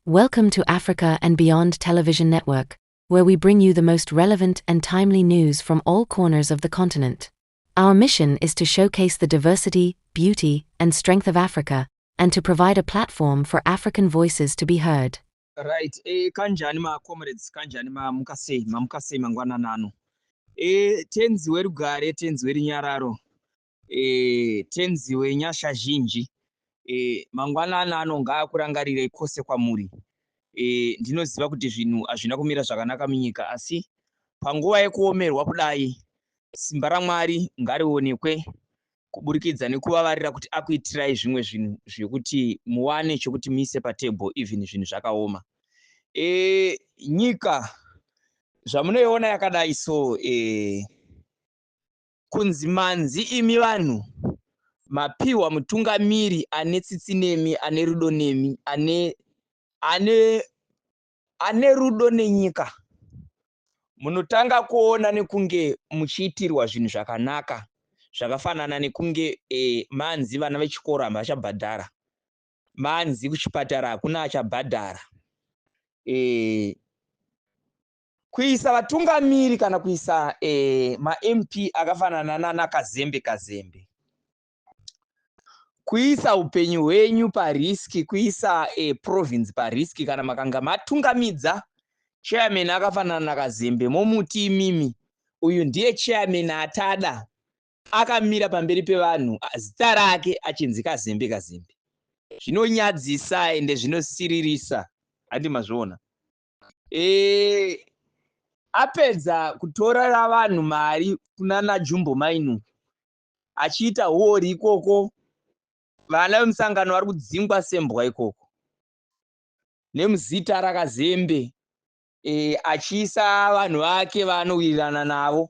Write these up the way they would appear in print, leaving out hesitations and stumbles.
Welcome to Africa and Beyond Television Network, where we bring you the most relevant and timely news from all corners of the continent. Our mission is to showcase the diversity, beauty, and strength of Africa, and to provide a platform for African voices to be heard. Right, kanjani ma comrades, kanjani, mamuka sei, mamuka sei mangwanani ano? Tenzi werugare, tenzi werunyararo, tenzi wenyasha zhinji, mangwanani ano ngaakurangarirei kwose kwamuri. Ndinoziva kuti zvinhu hazvina kumira zvakanaka munyika, asi panguva yekuomerwa kudai, simba raMwari ngarionekwe kuburikidza nekuvavarira kuti akuitirai zvimwe zvinhu zvekuti muwane chokuti muise patable, even zvinhu zvakaoma. Nyika zvamunoiona yakadai so, kunzi manzi imi vanhu mapiwa mutungamiri ane tsitsi nemi, ane rudo nemi, ane rudo nenyika, munotanga kuona nekunge muchiitirwa zvinhu zvakanaka, zvakafanana nekunge manzi vana vechikoro havachabhadhara, manzi kuchipatara hakuna achabhadhara. Kuisa vatungamiri kana kuisa maMP akafanana nana Kazembe Kazembe, kuisa upenyu hwenyu parisk, kuisa province parisk. Kana makanga matungamidza chairman akafanana naKazembe, momuti imimi, uyu ndiye chairman atada, akamira pamberi pevanhu, zita rake achinzi Kazembe Kazembe, zvinonyadzisa ende zvinosiririsa, handi mazviona? Apedza kutorera vanhu mari kunana Jumbo Mainu, achiita huori ikoko, vana vemusangano vari kudzingwa sembwa ikoko nemuzita raKazembe, achiisa vanhu vake vaanowirirana navo,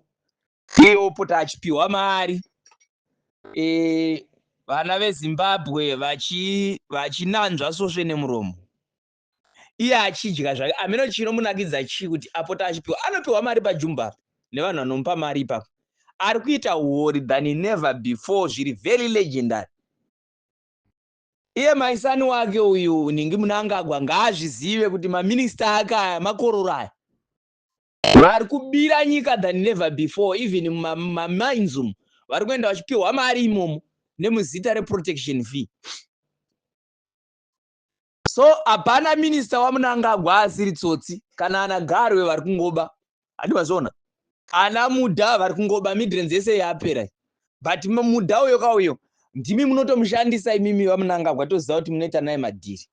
iye opota achipiwa mari, vana veZimbabwe vachinanzva svosve nemuromo, iye achidya zvake. Ameno chinomunakidza chii kuti apota achipiwa, anopiwa mari pajumba apa nevanhu vanomupa mari ipapo. Ari kuita huori than never before, zviri very legendary. Iye maisani wake uyu Nhingi Munangagwa ngaazvizive kuti maminista ake aya, makororo aya, vari kubira nyika than never before. Even mumamines umu vari kuenda vachipiwa mari imomo nemuzita reprotection fee. So hapana minista waMunangagwa asiri tsotsi. Kana ana Garwe vari kungoba, handi mazviona? Ana Mudha vari kungoba, Midlands yese yapera. But Mudha uyo kauyo ndimi munotomushandisa imimi vaMunangagwa, toziva kuti munoita naye madhiri,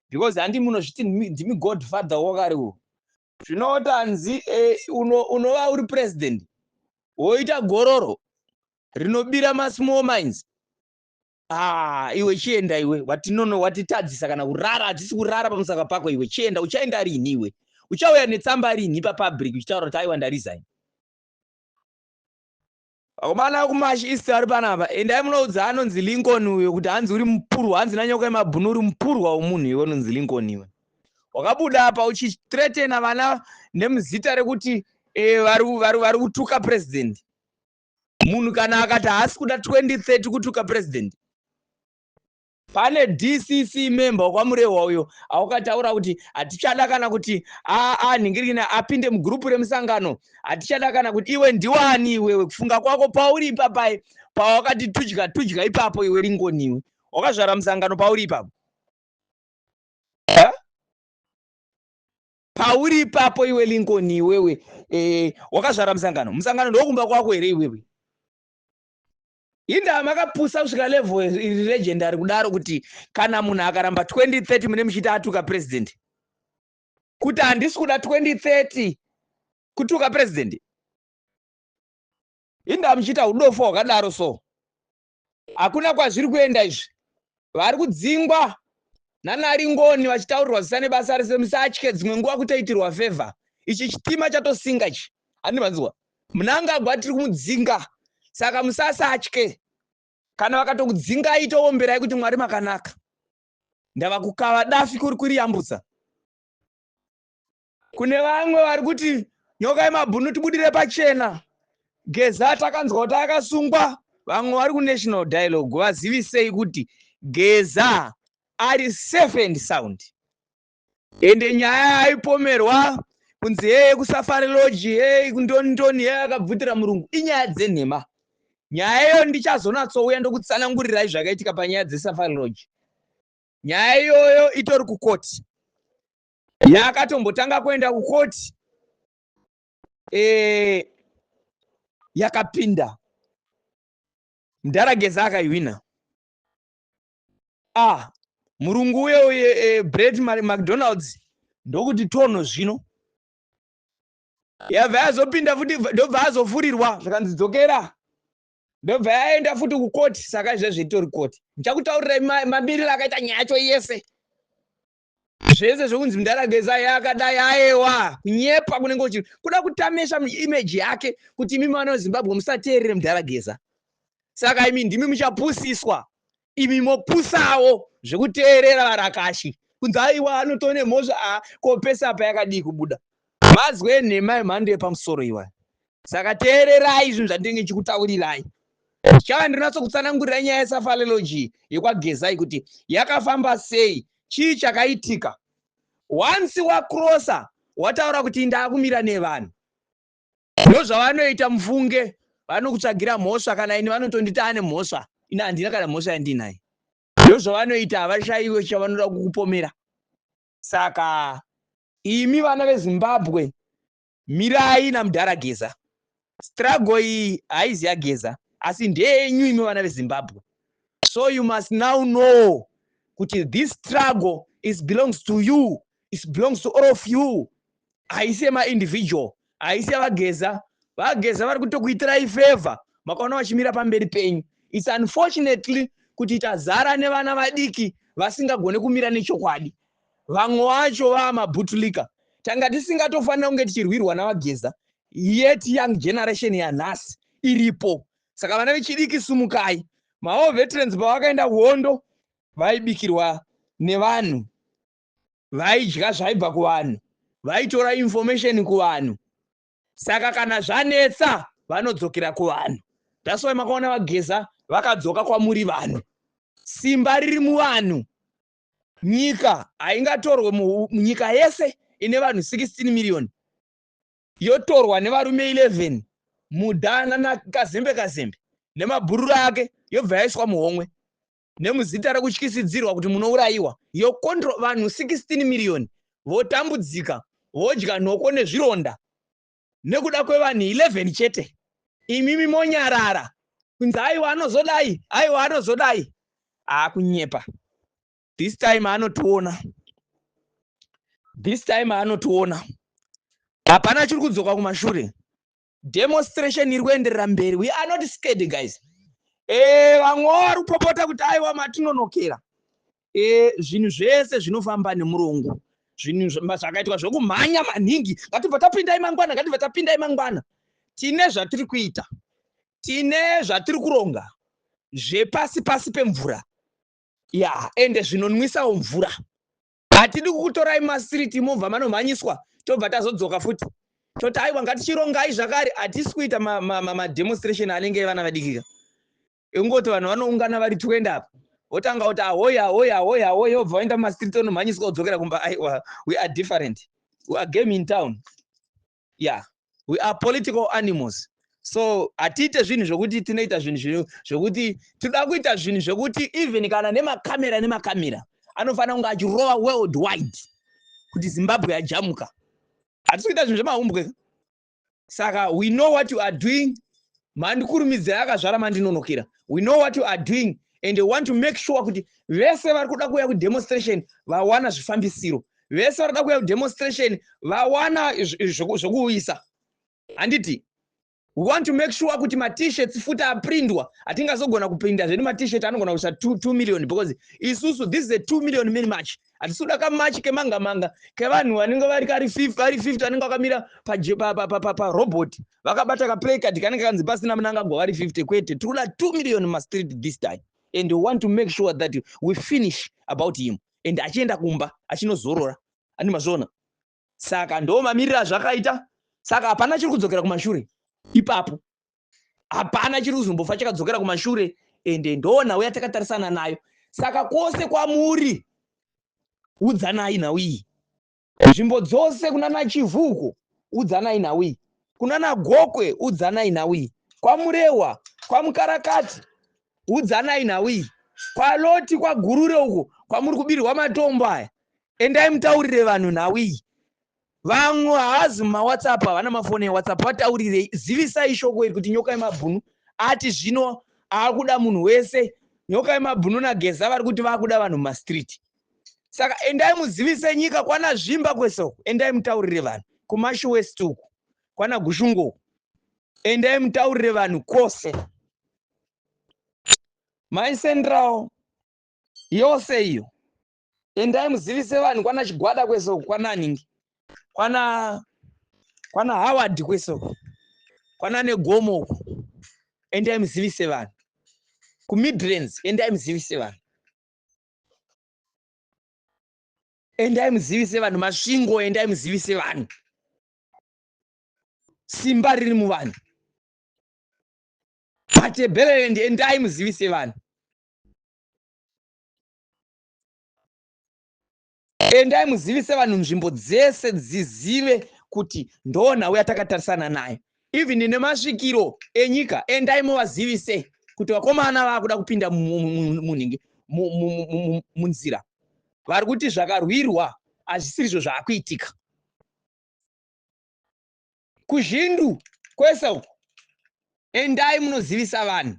because handi munozviti ndimi godfather wakari uwo. Zvinotanzi unova uri president, woita gororo rinobira masmall mines. Ah, iwe chienda iwe, watinono watitadzisa kana kurara, hatisi kurara pamusaka pako iwe. Chienda, uchaenda rini iwe? Uchauya netsamba rini papublic uchitaura kuti aiwa, ndaresign? Vakomana vekuMash East vari panapa, endai munoudza anonzi Lincoln uyo kuti hanzi uri mupurwa, hanzi nanyoka yemabhunu, uri mupurwa womunhu iwe unonzi Lincoln. Iwe wakabuda apa uchithreatena vana nemuzita rekuti vari kutuka president. Munhu kana akati haasi kuda 2030, kutuka president. Pane DCC member wekwaMurehwa uyo aukataura kuti hatichada kana kuti anhingirikina apinde mugurupu remusangano, hatichada kana kuti. Iwe ndiwani iwewe? Kufunga kwako pauri ipapai pawakati tudya tudya ipapo, iwe ringoniwe wakazvara musangano pauri ipapo? Pauri ipapo iwe Lincoln iwewe, wakazvara musangano? Musangano ndokumba kwako here iwewe? Indaa makapusa kusvika level iri legendary kudaro kuti kana munhu akaramba 2030 mune muchiti atuka president? Kuti handisi kuda 2030, kutuka president? Indaa muchiita udofo hwakadaro? So hakuna kwazviri kuenda izvi. Vari kudzingwa nanaringoni vachitaurirwa zisa nebasa rese. Musatye, dzimwe nguva kutoitirwa favour. Ichi chitima chatosinga ichi, handi manzwa? Munangagwa tiri kumudzinga, saka musasatye. Kana vakatokudzingai, toomberai kuti Mwari makanaka, ndava kukava dafi kuri kuriyambutsa. Kune vamwe vari kuti nyoka yemabhunu, tibudire pachena, Geza takanzwa kuti akasungwa. Vamwe vari kuNational Dialogue, vazivisei kuti Geza ari safe and sound. Ende nyaya yaipomerwa kunzi yeye kuSafari Lodge, yeye kundonindoni, yeye akabvutira murungu, inyaya dzenhema. Nyaya iyo ndichazonatsouya ndokutsanangurirai zvakaitika panyaya dzeSafari Lodge. Nyaya iyoyo itori kukoti, yakatombotanga kuenda kukoti, yakapinda Mudhara Geza akaihwina. Ah, murungu uye uye Brett McDonalds ndokuti tono zvino yabva yazopinda futi, ndobva azofurirwa, zvakanzi dzokera, ndobva yaenda futi kukoti. Saka izvezvi itori koti. Ndichakutaurirai mamiriro akaita nyaya yacho yese, zvese zvokunzi Mudhara Geza yakadai. Aewa, kunyepa kunenge uchi kuda kutamesha image yake kuti imi vana veZimbabwe musateerere Mudhara Geza. Saka imi ndimi muchapusiswa, imi mopusawo zvekuteerera varakashi kunzi aiwa anotone mhosva. A kopesa apa yakadii kubuda mazwi enhema emhando yepamusoro iwayo. Saka teererai zvinhu zvandinenge ndichikutaurirai. Ndichava ndinonatsokutsanangurirai nyaya yeSafari Lodge yekwaGezai kuti yakafamba sei, chii chakaitika. Once wacrossa, wataura kuti ndaakumira nevanhu, ndozvavanoita. Mufunge vanokutsvagira mhosva. Kana ini vanotonditi ane mhosva, ini handina kana mhosva yandinayo. Ndozvavanoita, havashayiwe chavanoda kukupomera. Saka imi vana veZimbabwe, mirai naMudhara Geza. Struggle iyi haizi yaGeza, asi ndeyenyu imi vana veZimbabwe. So you must now know kuti this struggle is belongs to you, it belongs to all of you. Haisi yemaindividual, haisi yavaGeza. VaGeza vari kutokuitirai favor, makaona vachimira pamberi penyu. It's unfortunately kuti tazara nevana vadiki vasingagone kumira nechokwadi. Vamwe vacho vamabootlicker. Tanga tisingatofanira kunge tichirwirwa navaGeza, yet young generation yanhasi iripo. Saka vana vechidiki, sumukai. Mawar veterans pavakaenda kuhondo, vaibikirwa nevanhu, vaidya zvaibva kuvanhu, vaitora information kuvanhu. Saka kana zvanetsa, vanodzokera kuvanhu. That's why makaona vaGeza vakadzoka kwamuri vanhu. Simba riri muvanhu. Nyika haingatorwe, munyika yese ine vanhu 16 million yotorwa nevarume 11, Mudhana nakazembe kazembe nemabhururu ake, yobva yaiswa muhomwe nemuzita rekutyisidzirwa kuti munourayiwa, yocontrol vanhu 16 million, votambudzika, vodya nhoko nezvironda nekuda kwevanhu 11 chete. Imimi monyarara kunzi aiwa anozodai, aiwa anozodai. Aakunyepa. This time anotiona, this time anotiona. Hapana chiri kudzoka kumashure. Demonstration iri kuenderera mberi. We are not scared, guys. Vamwe vari kupopota kuti aiwa matinonokera. Zvinhu zvese zvinofamba nemurongo. Zvinhu zvakaitwa zvokumhanya maningi, ngatibva tapindai mangwana, ngatibva tapindai mangwana. Tine zvatiri kuita, tine zvatiri kuronga zvepasi pasi pemvura ya, ende zvinonwisawo mvura. Hatidi kukutorai mumastreet mobva manomhanyiswa, tobva tazodzoka futi toti aiwa ngatichirongai zvakare. Hatisi kuita mademonstration anenge evana vadikika, ingoti vanhu vanoungana vari 20 apa, votanga kuti ahoi, ahoi, ahoi, ahoi, vobva vaenda mumastreet, onomhanyiswa, wodzokera kumba. Aiwa, we are different. We are game in town. Yeah, we are political animals. So hatiite zvinhu zvokuti tinoita zvinhu zvokuti tinoda kuita zvinhu zvokuti even kana nemakamera anofanira kunge achirova world wide kuti Zimbabwe yajamuka. Hatisi kuita zvinhu zvemahumbwe. Saka we know what you are doing. Mandikurumidzira akazvara mandinonokera. We know what you are doing and we want to make sure kuti vese vari kuda kuuya kudemonstration vawana zvifambisiro, vese vari kuda kuuya kudemonstration vawana zvokuuyisa, handiti? We want to make sure kuti maT-shirts futi aprindwa. Hatingazogona kuprinda zvedu maT-shirt anogona kuisa 2 million, because isusu this is a 2 million man march. Hatisi kuda kamarch kemanga manga kevanhu vanenge vari kari vari 50 vanenge vakamira parobot vakabata kaplacard kanenge kanzi pasina Mnangagwa, vari 50. Kwete, tiri kuda 2 million mastreet this time, and we want to make sure that we finish about him and achienda kumba achinozorora. Andi mazviona? Saka ndo mamiriro azvakaita. Saka hapana chiri kudzokera kumashure ipapo, hapana chiri kuzombofa chakadzokera kumashure, ende ndo nhau yatakatarisana nayo. Saka kwose kwamuri, udzanai nhau iyi. Nzvimbo dzose kunana Chivhu uko, udzanai nhau iyi. Kunana Gokwe, udzanai nhau iyi. KwaMurewa, kwaMukarakati, udzanai nhau iyi. KwaLoti, kwaGurure uko kwamuri kubirwa matombo aya, endai mutaurire vanhu nhau iyi. Vamwe haazi mumaWhatsApp, havana mafoni eWhatsApp, vataurirei, zivisai shoko iri kuti Nyoka yemabhunu ati zvino aakuda munhu wese. Nyoka yemabhunu naGeza vari kuti vakuda vanhu mumastreet. Saka endai muzivise nyika kwana Zvimba kwese uku, endai mutaurire vanhu kuMash West uku, kwana Gushungo uku, endai mutaurire vanhu kwose. Mai Central yose iyo, endai muzivise vanhu kwana Chigwada kwese uku, kwana Ningi, kwana Howard kwese uku, kwana Negomo uku, endai muzivise vanhu. KuMidlands, endai muzivise vanhu. Endai muzivise vanhu. Masvingo, endai muzivise vanhu. Simba riri muvanhu. Matebeleland, endai muzivise vanhu. Endai muzivise vanhu, nzvimbo dzese dzizive kuti ndonhau yatakatarisana nayo. Even nemasvikiro enyika, endai muvazivise kuti vakomana vakuda kupinda munhingi munzira. Vari kuti zvakarwirwa hazvisirizvo zvaakuitika. Kuzhindu kwese uko, endai munozivisa vanhu.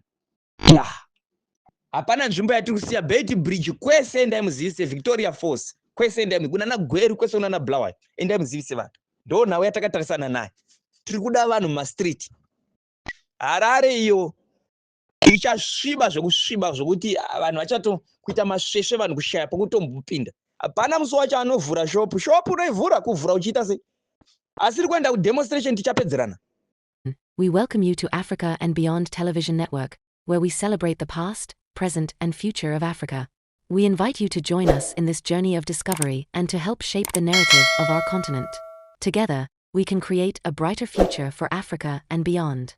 Hapana nzvimbo yatiri kusiya. Beit Bridge kwese, endai muzivise. Victoria Falls kwese, endai kunana Gweru kwese, kunana Bulawayo, endai muzivise vanhu. Ndo nhau yatakatarisana nayo. Tiri kuda vanhu mumastreet. Harare iyo ichasviba zvekusviba zvokuti vanhu vachato kuita masvesve, vanhu kushaya pokutombopinda. Hapana musi wacho anovhura shopu. Shopu unoivhura kuvhura uchiita sei? Asiri kuenda kudemonstration, tichapedzerana. We welcome you to Africa and Beyond Television Network, where we celebrate the past, present, and future of Africa. We invite you to join us in this journey of discovery and to help shape the narrative of our continent. Together, we can create a brighter future for Africa and beyond.